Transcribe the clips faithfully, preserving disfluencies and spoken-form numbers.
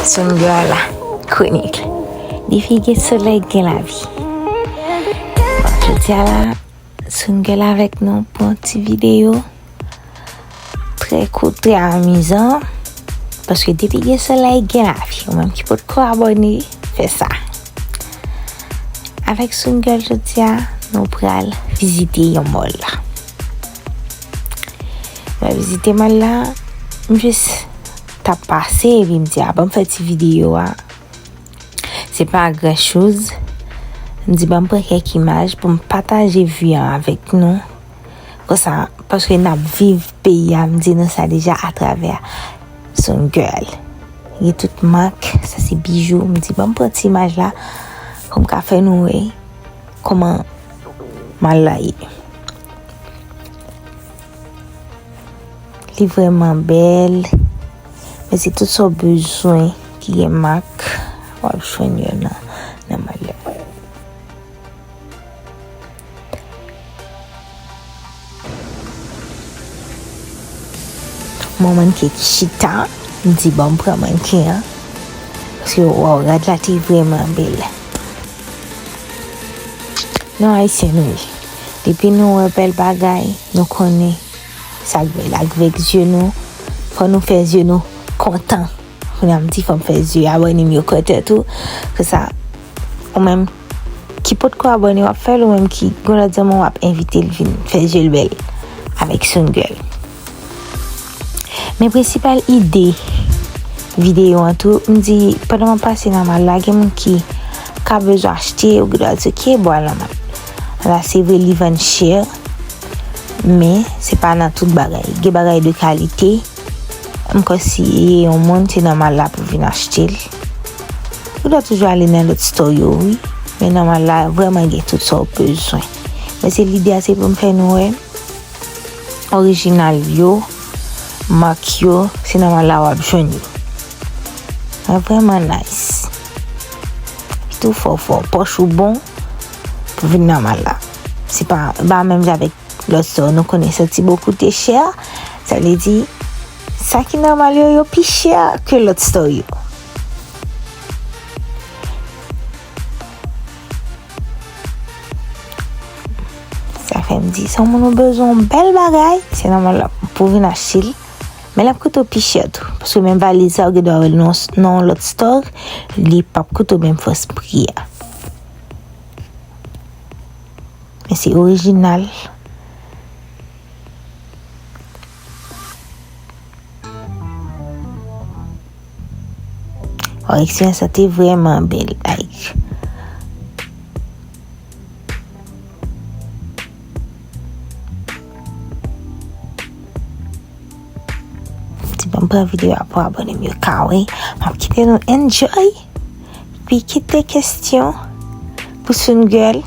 Sun Girl la, konik. Depi gen solèy, gen lavi. Jodi a la, Sun Girl avèk nou pou yon ti videyo trè kout, trè amizan. Paske depi gen solèy, gen lavi. Ou menm ki potko abòne, fè sa. Avèk Sun Girl jodi a, nou pral vizite yon mall. Mwen vizite mall la, m jis t ap pase, epi m di, a, ban m fè ti videyo a. Se pa gran choz. M di, ban m pran kèk imaj pou m pataje vi an avèk nou. Konsa, paske n ap viv peyi a, m di nou sa deja atravè Sun Girl. Gen tout mak, sa se bijou. M di, ban m pran ti imaj la, pou m ka fè nou wè kòman mall la ye. Li vrèman bèl. Men se tout sa w bezwen ki gen mak, w ap jwenn yo nan, nan mall la. Mwen mannken ki chita, m di, ban m pran mannken an. Paske, waw, rad la te vrèman bèl. Nou Ayisyen nou ye. Depi nou wè bèl bagay, nou konnen sa k bèl avèk zye nou. Fò nou fè zye nou kontan. Kounye a m di fò m fè zye abòne m yo kontan tou. Konsa, ou menm ki potko abòne, w ap fè l, ou menm ki gon lòt zanmi w, w ap envite l vin fè zye l bèl avèk Sun Girl. Men prensipal ide videyo an tou, m di, pandan m ap pase nan mall la, gen moun ki ka bezwen achte, ou gen dwa di, oke, bon, al nan mall la. Se vre, li vann chè, men se pa nan tout bagay. Gen bagay de kalite. M kwè si e yon moun, se nan mall la pou vin achte l. Ou dwe toujou ale nan lòt store yo, wi. Men nan mall la, vrèman gen tout sa w bezwen. Men se lide a, se pou m fè nou wè orijinal yo, mak yo, se nan mall la w ap jwenn yo. Mwen vrèman nice. Tou fò fò, pòch ou bon pou vin nan mall la. Se pa, pa menm jan avèk lòt store. Nou konnen santi bon koute chè. Sa vle di, sa ki nan mall yo, yo pi chè ke lòt store yo. Sa fè m di, si yon moun ou bezwen yon bèl bagay, se nan mall la pou vin achte l. Men l ap koute w pi chè tou. Paske menm valiz sa, ou gen dwa wè l nan, nan yon lòt store, li p ap koute w menm fòs pri a. Men se orijinal. Waw, eksperyans la te vrèman bèl, like. Ti ban m pran videyo a pou abòne m yo ka wè. M ap kite nou enjoy. Epi kite kesyon pou Sun Girl.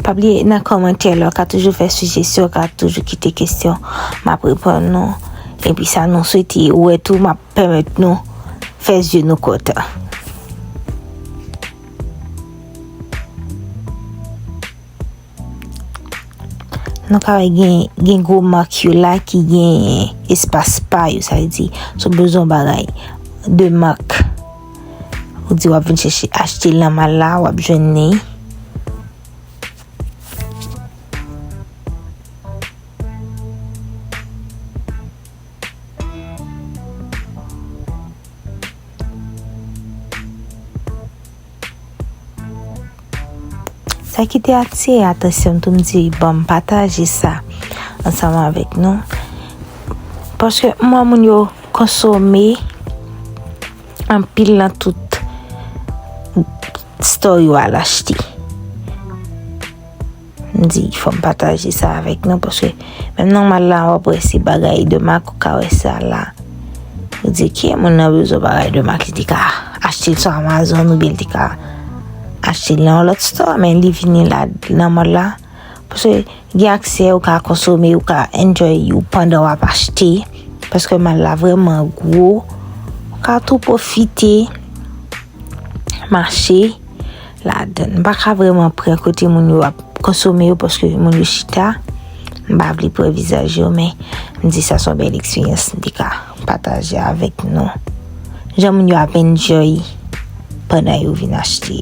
Pa bliye nan kòmantè la, ou ka toujou fè sijesyon, ou ka toujou kite kesyon. M ap reponn nou. Epi sa nou swete wè tou, m ap pèmèt nou fè zye nou kontan. Nou ka wè gen, gen gwo mak yo la ki gen espas pa yo, sa vle di, si w bezwen yon bagay de mak, ou di w ap vin chèche achte l nan mall la, w ap jwenn li. Sa ki te atire atansyon m tou, m di, ban m pataje sa ansanm avèk nou. Paske m wè moun yo konsome anpil nan tout store yo al achte. M di, fò m pataje sa avèk nou, paske menm nan mall la, w ap wè se bagay de mak, ou ka wè sa la. Ou di, oke, moun nan bezwen bagay de mak, li te ka achte l sou Amazon, oubyen li te ka achte l nan yon lòt store, men li vini la, nan mall la. Paske gen aksè, ou ka konsome, ou ka enjoy ou pandan w ap achte. Paske mall la vrèman gwo. Ou ka tou pwofite mache ladan. M pa ka vrèman pran kote moun yo ap konsome yo paske moun yo chita. M pa vle pran vizaj yo, men m di sa se yon bèl eksperyans m te ka pataje avèk nou. jan moun yo ap enjoy pandan yo vin achte.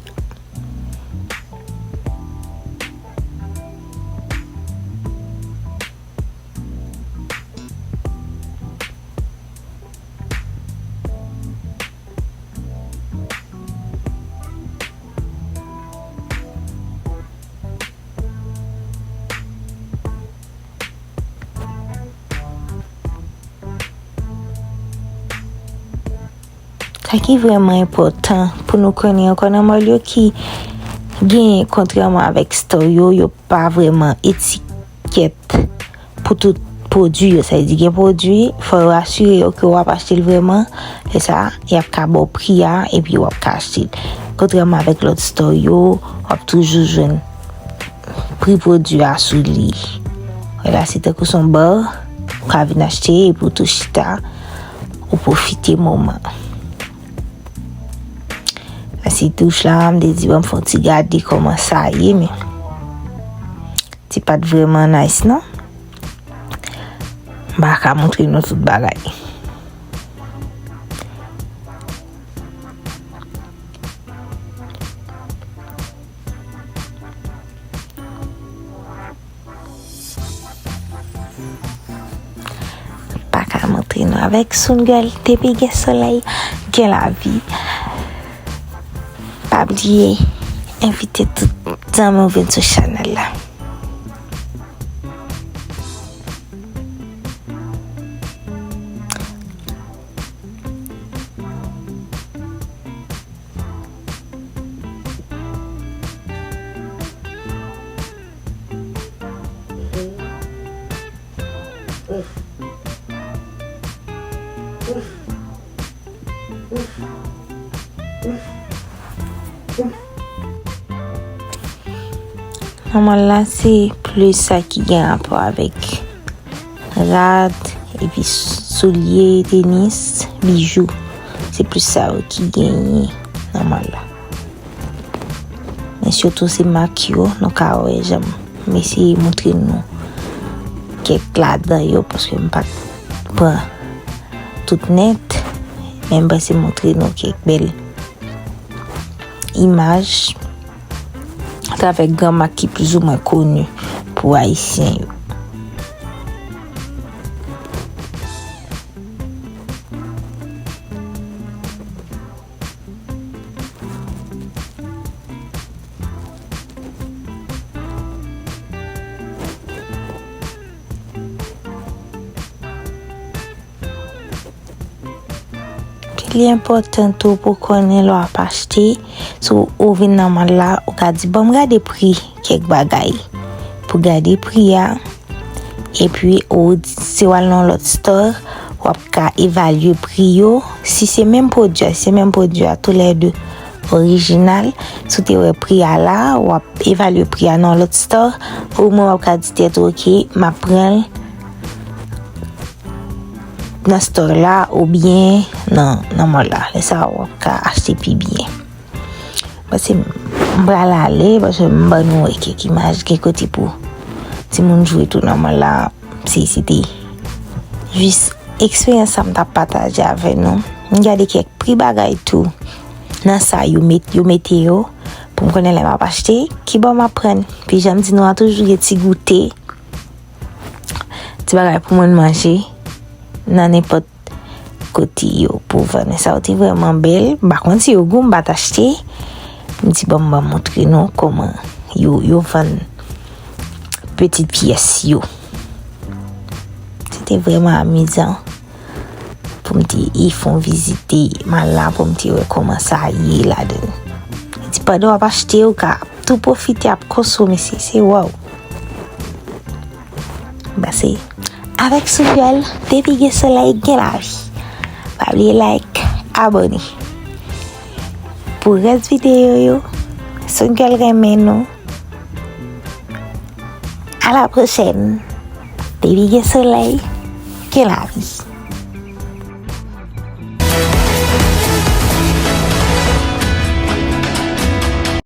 Sa ki vrèman enpòtan pou nou konnen ankò, nan mòl yo ki genyen, kontrèman avèk store yo, yo pa vrèman etikèt pou tout pwodui yo. Sa vle di, gen pwodui, fò yo asire yo ke w ap achte l vrèman. Lè sa a, y ap ka ba w pri a, epi w ap ka achte l. Kontrèman avèk lòt store yo, w ap toujou jwenn pri pwodui a sou li. Wè la, se tankou se yon bar, ou ka vin achte, epi w tou chita, ou pwofite moman. Mèsi touch la, m te di, bon, m fè yon ti gade kòman sa ye, men ti pa t vrèman nice, non. M pa ka montre nou tout bagay. Pa ka montre nou avèk Soon Girl, depi gen solèy, gen lavi. Pa bliye envite tout zanmi w vin sou chanèl la. Nòmal la, se plis sa ki gen rapò avèk rad, epi soulye, tenis, bijou. Se plis sa yo ki genyen nòmal la. Men sitou se mak yo, nou ka wè jan m eseye montre nou kèk ladan yo, paske m pa t pran tout nèt, men m panse montre nou kèk bèl imaj atravè gran mak ki plizoumwen koni pou Ayisyen yo. Li enpòtan tou pou konnen lè w ap achte, si w vin nan mòl la, ou ka di, "Ban m gade pri kèk bagay." Pou gade pri a, epi ou, si w al nan lòt store, w ap ka evalye pri yo. Si se menm pwodui a, si se menm pwodui a, toulède orijinal, si w te wè pri a la, w ap evalye pri a nan lòt store, omwen w ap ka di tèt ou, "Oke, m ap pran l nan store la oubyen nan, nan mòl la." Lè sa a, w ap ka achte pi byen. Paske m pral ale, paske m ban nou wè kèk imaj, gen kote pou timoun jwe tou nan mòl la. Se, se te jis eksperyans sa m t ap pataje avè nou. M gade kèk pri bagay tou nan sa yo met, yo mete yo, pou m konnen lè m ap achte, ki bò m ap pran. Pi jan m di nou an, toujou gen ti goute, ti bagay pou moun manje nan nenpòt kote yo pou vann. Sa yo te vrèman bèl. M pa konn si yo gou, m pa t achte. M di, "Ban m, ban m montre nou kòman yo, yo vann pitit pyès yo." Se te vrèman amizan pou m te e fè yon vizite mòl la, pou m te wè kòman sa ye ladan l. Di pandan w ap achte, ou ka tou pwofite ap konsome, se, se waw. Pase avèk Soon Girl, depi gen solèy, gen lavi. Pa bliye like, abòne. Pou rès videyo yo, Soon Girl renmen nou. A la pwochèn. Depi gen solèy, gen lavi.